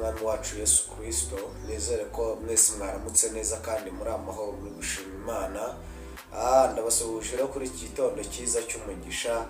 ry'Umwami wacu Yesu Kirisito. Nizere ko mwese mwaramutse neza kandi muri amahoro, muri gushima Imana. Ndabasuhuje rero kuri iki gitondo cyiza cy'umugisha.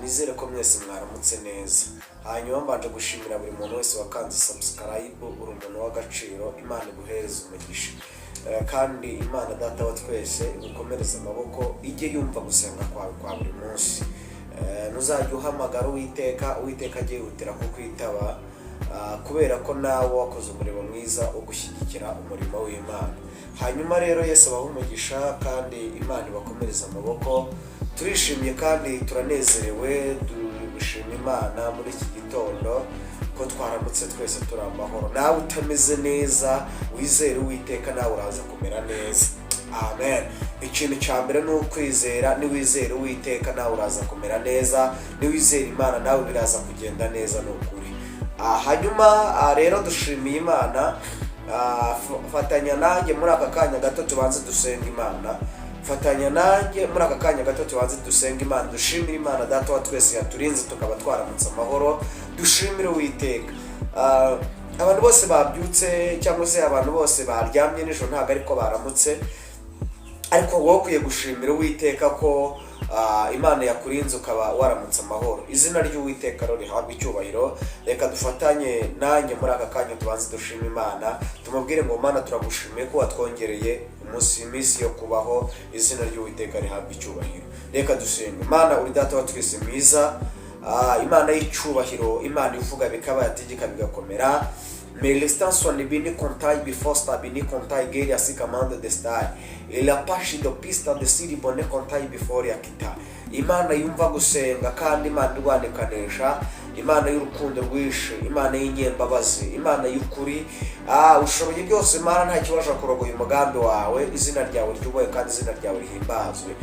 Nizere ko mwese mwaramutse neza. Hanyuma mbanje gushimira buri muntu wese wakanze subscribe. Uri umuntu w'agaciro, Imana iguhereze umugisha. Kandi Imana Data wa twese igukomereze amaboko, ijye yumva gusenga kwawe kwa buri munsi. Ntuzajya uhamagara Uwiteka, Uwiteka ajye yihutira kukwitaba, kubera ko nawe wakoze umurimo mwiza wo gushyigikira umurimo w'Imana. Hanyuma rero Yesu abahe umugisha kandi Imana ibakomereze amaboko. Turishimye kandi turanezerewe, dushima Imana muri iki gitondo ko twaramutse twese turi amahoro. Nawe utameze neza, wizere Uwiteka, nawe uraza kumera neza. Amen. Ikintu cya mbere ni ukwizera. Niwizera Uwiteka, nawe uraza kumera neza. Niwizera Imana, nawe biraza kugenda neza, ni ukuri. Hanyuma rero dushimiye Imana. Fatanya nanjye muri aka kanya gato tubanze dusenga Imana. Fatanya nanjye muri aka kanya gato tubanze dusenga Imana, dushimire Imana Data wa twese yaturinze tukaba twaramutse amahoro. Dushimire Uwiteka. Abantu bose babyutse cyangwa se abantu bose baryamye nijoro ntabwo ariko baramutse, ariko wowe ukwiye gushimira Uwiteka ko Imana yakurinze ukaba waramutse amahoro. Izina ry'Uwiteka rero rihabwa icyubahiro. Reka dufatanye nanjye muri aka kanya tubanze dushima Imana, tumubwire ngo: "Mana, turagushimiye ko watwongereye umunsi, iminsi yo kubaho." Izina ry'Uwiteka rihabwa icyubahiro. Reka dusenga. Imana, uri Data wa twese mwiza, Imana y'icyubahiro, Imana ivuga bikaba, yategeka bigakomera. Mais l'instant bini kontai bifosta bini kontai geri asikamando de star ila pashi do pista de siri bone kontai before yakita. Imana yumva gusenga kandi Imana irwanikanisha, Imana y'urukundo rwinshi, Imana y'inyembabazi, Imana y'ukuri, ushoboye byose Mana, nta kibasha kurogoya umugambi wawe. Izina ryawe ryubahe kandi izina ryawe rihimbazwe.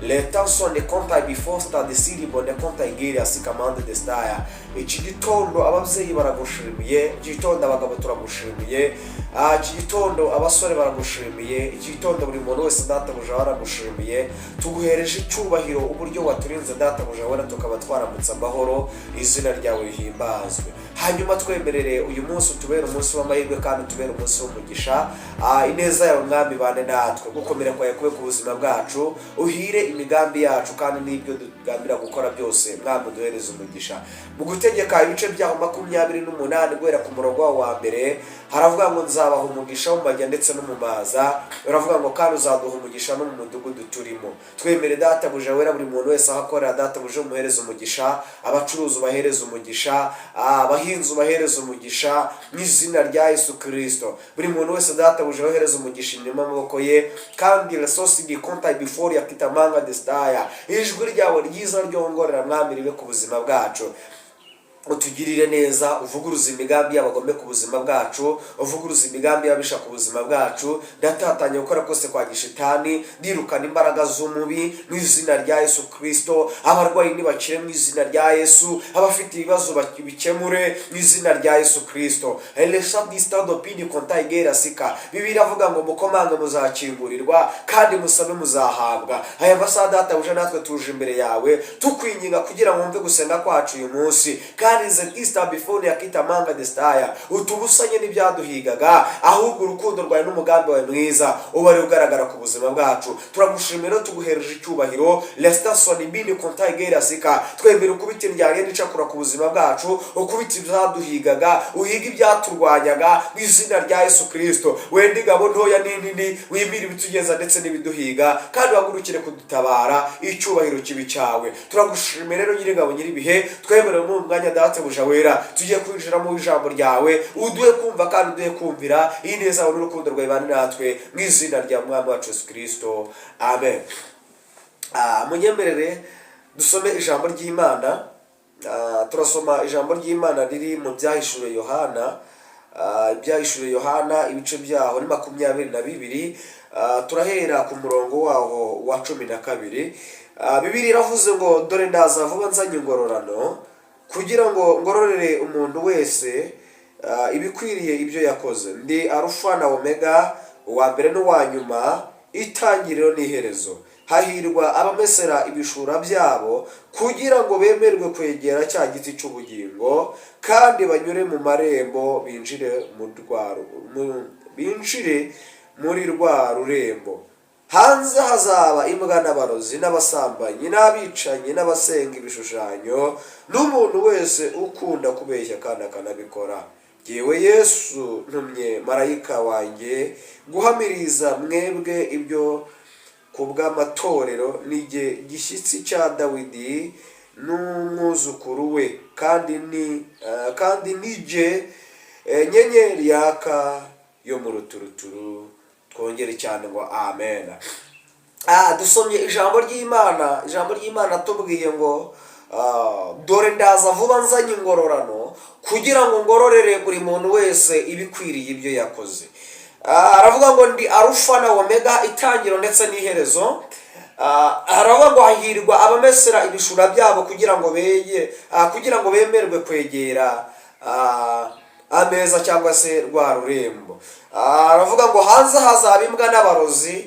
Leta sone konta bifosta de siribo ne konta igiri asikamande de staya. Iki gitondo ababyeyi baragushimiye, iki gitondo abagabo turagushimiye, iki gitondo abasore baragushimiye, iki gitondo buri muntu wese, Databuja, baragushimiye. Tuguhereje icyubahiro uburyo waturinze, Databuja wera, tukaba twaramutse amahoro. Izina ryawe rihimbazwe. Hanyuma twemerere uyu munsi utubere umunsi w'amahirwe kandi utubere umunsi w'umugisha. Ineza yawe, Mwami, bane natwe, gukomera kwawe kube ku buzima bwacu, uhire imigambi yacu kandi n'ibyo tugambira gukora byose. Mwami, uduhereze umugisha. Mu Gutegeka, ibice byaho 28, guhera ku murongo wawo wa mbere, haravuga ngo: "Nzabaha umugisha mu majya ndetse no mu maza." Uravuga ngo kandi uzaduha umugisha no mu mudugudu turimo. Twemere, Databuja wera, buri muntu wese aho akorera, Databuja, umuhereze umugisha. Abacuruzi ubahereze umugisha, abahinzi ubahereze umugisha, mu izina rya Yesu Kirisito. Buri muntu wese, Databuja, wohereze umugisha inyuma y'amaboko ye. Kandi resosi di konta before yakitamanga desitaya. Ijwi ryawe ryiza ryongorera, Mwami, ribe ku buzima bwacu. Utugirire neza, uvuguruze imigambi y'abagome ku buzima bwacu, uvuguruze imigambi y'ababisha ku buzima bwacu. Ndatatanya gukora kose kwa gishitani, ndirukana imbaraga z'umubi mu izina rya Yesu Kirisito. Abarwayi nibakire mu izina rya Yesu, abafite ibibazo bikemure mu izina rya Yesu Kirisito. Elesha disitado pini konta igera sika. Bibiliya iravuga ngo: "Mukomange muzakingurirwa, kandi musabe muzahabwa." Aya masaha, Databuja, natwe tuje imbere yawe tukwinginga kugira ngo wumve gusenga kwacu uyu munsi. Kandi ze before yakitamanga desitaya, utubusanye n'ibyaduhigaga, ahubwo urukundo rwawe n'umugambi wawe mwiza uba ari ugaragara ku buzima bwacu. Turagushimira, tuguhereje icyubahiro. Lestasoni bini konta igera sika. Twemera ukubita indyarya n'icakura ku buzima bwacu, ukubita ibyaduhigaga, uhiga ibyaturwanyaga mu izina rya Yesu Kirisito. Wenda ingabo ntoya n'inini, wimire ibitugenza ndetse n'ibiduhiga, kandi uhagurukire kudutabara. Icyubahiro kibi cyawe. Turagushimira rero, Nyir'ingabo, Nyir'ibihe. Twemerewe mu mwanya, Databuja wera, tugiye kwinjira mu ijambo ryawe. Uduhe kumva kandi uduhe kumvira. Iyi neza yawe n'urukundo rwawe bane natwe mu izina rya Mwami wacu Yesu Kirisito, amen. Munyemerere dusome ijambo ry'Imana. Turasoma ijambo ry'Imana riri mu Byahishuriwe Yohana. Ibyahishuriwe Yohana, ibice byaho ni 22. Turahera ku murongo waho wa 12. Bibiliya iravuze ngo: "Dore ndaza vuba nzanye ingororano, kugira ngo ngororere umuntu wese ibikwiriye ibyo yakoze. Ndi Arufa na Omega, uwa mbere n'uwa nyuma, itangiriro n'iherezo." Hahirwa abamesera ibishura byabo kugira ngo bemerwe kwegera cya giti cy'ubugingo, kandi banyure mu marembo binjire muri rwa rurembo. Hanze hazaba imbwa n'abarozi n'abasambanyi n'abicanyi n'abasenga ibishushanyo n'umuntu wese ukunda kubeshya kandi akanabikora. Jyewe Yesu ntumye marayika wanjye guhamiriza mwebwe ibyo ku bw'amatorero. Nijye gishyitsi cya Dawidi n'umwuzukuru we, kandi nijye nyenyeri yaka yo mu ruturuturu. Twongere cyane ngo amen. Dusomye ijambo ry'Imana. Ijambo ry'Imana tubwiye ngo dore ndaza vuba nzanye ingororano, kugira ngo ngororere buri muntu wese ibikwiriye ibyo yakoze. Aravuga ngo ndi Arufa na Omega, itangiro ndetse n'iherezo. Aravuga ngo hahirwa abamesera ibishura byabo kugira ngo bemerwe kwegera ameza cyangwa se rwa rurembo. Aravuga ngo hanze hazaba imbwa n'abarozi,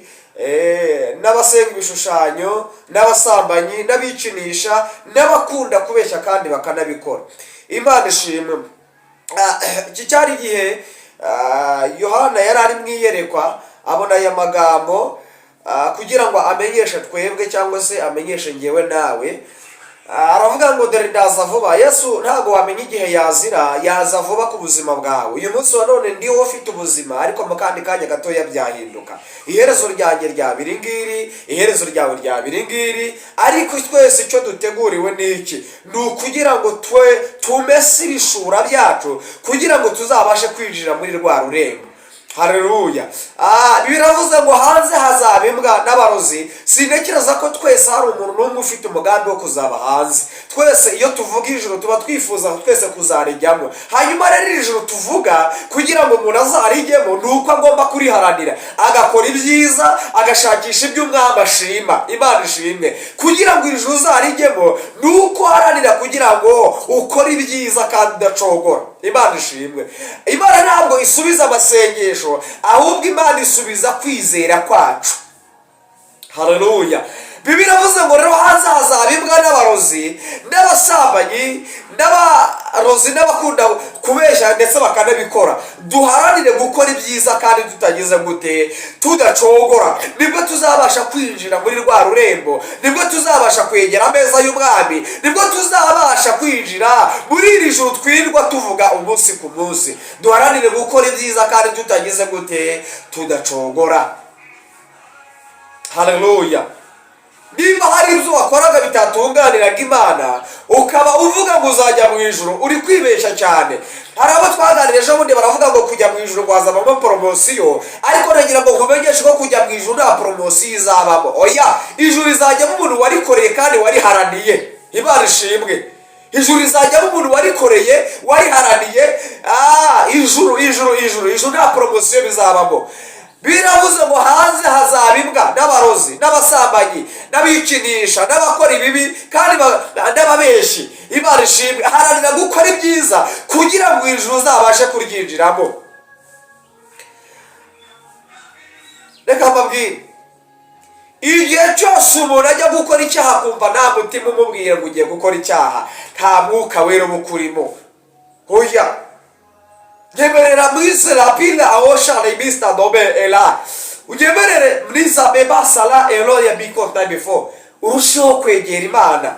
n'abasenga ibishushanyo n'abasambanyi n'abikinisha n'abakunda kubeshya kandi bakanabikora. Imana ishimwe. Iki cyari igihe Yohana yari ari mu iyerekwa, abona aya magambo kugira ngo amenyeshe twebwe cyangwa se amenyeshe ngewe nawe. Aravuga ngo dore ndaza vuba. Yesu ntabwo wamenya igihe yazira. Yaza vuba ku buzima bwawe. Uyu munsi wa none ndiho ufite ubuzima, ariko mu kandi kanya gatoya byahinduka. Iherezo ryanjye ryaba iri ngiri, iherezo ryawe ryaba iri ngiri. Ariko twese icyo duteguriwe ni iki? Ni ukugira ngo twe tumese ibishura byacu kugira ngo tuzabashe kwinjira muri rwa rurembo. Hareruya! Biravuze ngo hanze hazaba imbwa n'abarozi. Sintekereza ko twese hari umuntu n'umwe ufite umugambi wo kuzaba hanze. Twese iyo tuvuga ijuru, tuba twifuza twese kuzarijyamo. Hanyuma rero iri juru tuvuga, kugira ngo umuntu azarijyemo, ni uko agomba kuriharanira, agakora ibyiza, agashakisha ibyo umwami ashima. Imana ishimwe. Kugira ngo iri juru uzarijyemo, ni uko uharanira kugira ngo ukore ibyiza kandi udacogora. Imana ishimwe. Imana ntabwo isubiza amasengesho, ahubwo Imana isubiza kwizera kwacu. Haleluya! Bibiliya iravuze ngo rero hanze hazaba imbwa n'abarozi n'abasambanyi n'abarozi n'abakunda kubeshya ndetse bakanabikora. Duharanire gukora ibyiza kandi tutagize gute? Tudacogora. Nibwo tuzabasha kwinjira muri rwa rurembo, nibwo tuzabasha kwegera ameza y'umwami, nibwo tuzabasha kwinjira muri iri juru twirirwa tuvuga umunsi ku munsi. Duharanire gukora ibyiza kandi tutagize gute? Tudacogora. Haleluya! Niba hari ibyo wakoraga bitatunganiraga Imana, ukaba uvuga ngo uzajya mu ijuru, uri kwibeshya cyane. Hari abo twaganiriye ejo bundi, baravuga ngo kujya mu ijuru ngo poromosiyo. Ariko nagira ngo nkumenyeshe ko kujya mu ijuru nta poromosiyo izabamo. Oya, ijuru rizajyamo umuntu warikoreye kandi wariharaniye. Imana ishimwe. Ijuru rizajyamo umuntu warikoreye, wariharaniye. Ijuru, ijuru, ijuru, ijuru nta poromosiyo bizabamo. Biravuze ngo hanze hazaba imbwa n'abarozi n'abasambanyi n'abikinisha n'abakora ibibi kandi n'ababeshi. Imana ishimwe. Haranira gukora ibyiza kugira ngo ijuru uzabashe kuryinjiramo. Reka mbabwire, igihe cyose umuntu ajya gukora icyaha akumva nta mutima umubwira ngo ugiye gukora icyaha, nta Mwuka Wera uba ukurimo. Oya, nyemerera mwiserapina awoshana imista dobe ela, unyemerere mwiza beba sala eloya bikota before. Urusheho kwegera Imana,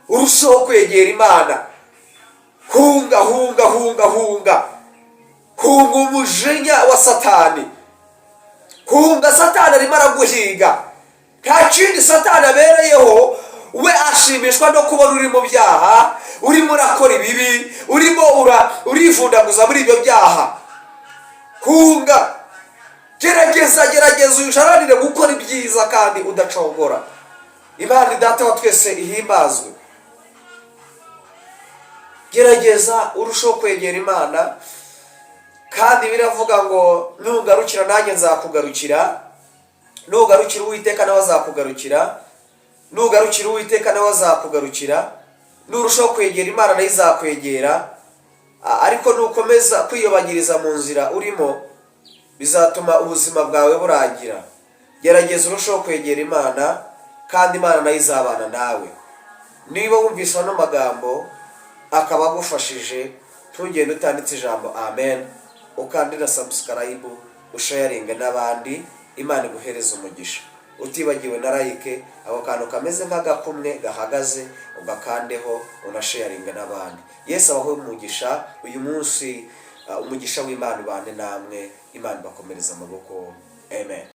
urusheho kwegera Imana. Hunga, hunga, hunga, hunga, hunga umujinya wa Satani. Hunga, Satani arimo araguhiga. Nta kindi Satani abereyeho we, ashimishwa no kubona uri mu byaha, urimo urakora ibibi, urimo urivundaguza muri ibyo byaha. Hunga, gerageza, gerageza uharanire gukora ibyiza kandi udacogora. Imana Data wa twese ihimbazwe. Gerageza urusheho kwegera Imana. Kandi biravuga ngo nugarukira nanjye nzakugarukira. Nugarukira Uwiteka nawe azakugarukira. Nugarukira Uwiteka nawe azakugarukira. Nurushaho kwegera Imana, nayo izakwegera. Ariko nukomeza kwiyobagiriza mu nzira urimo, bizatuma ubuzima bwawe burangira. Gerageza urusheho kwegera Imana. Kandi Imana nayo izabana nawe. Niba wumvise ano magambo akaba agufashije, ntugende utanditse ijambo "amen". Ukande na subscribe, usharinge n'abandi. Imana iguhereze umugisha. Utibagiwe na like, ako kantu kameze nk'agakumwe gahagaze, ugakandeho, unasharinge n'abandi. Yesu abahe umugisha uyu munsi. Umugisha w'Imana ubane namwe. Imana ibakomereza amaboko. Amen.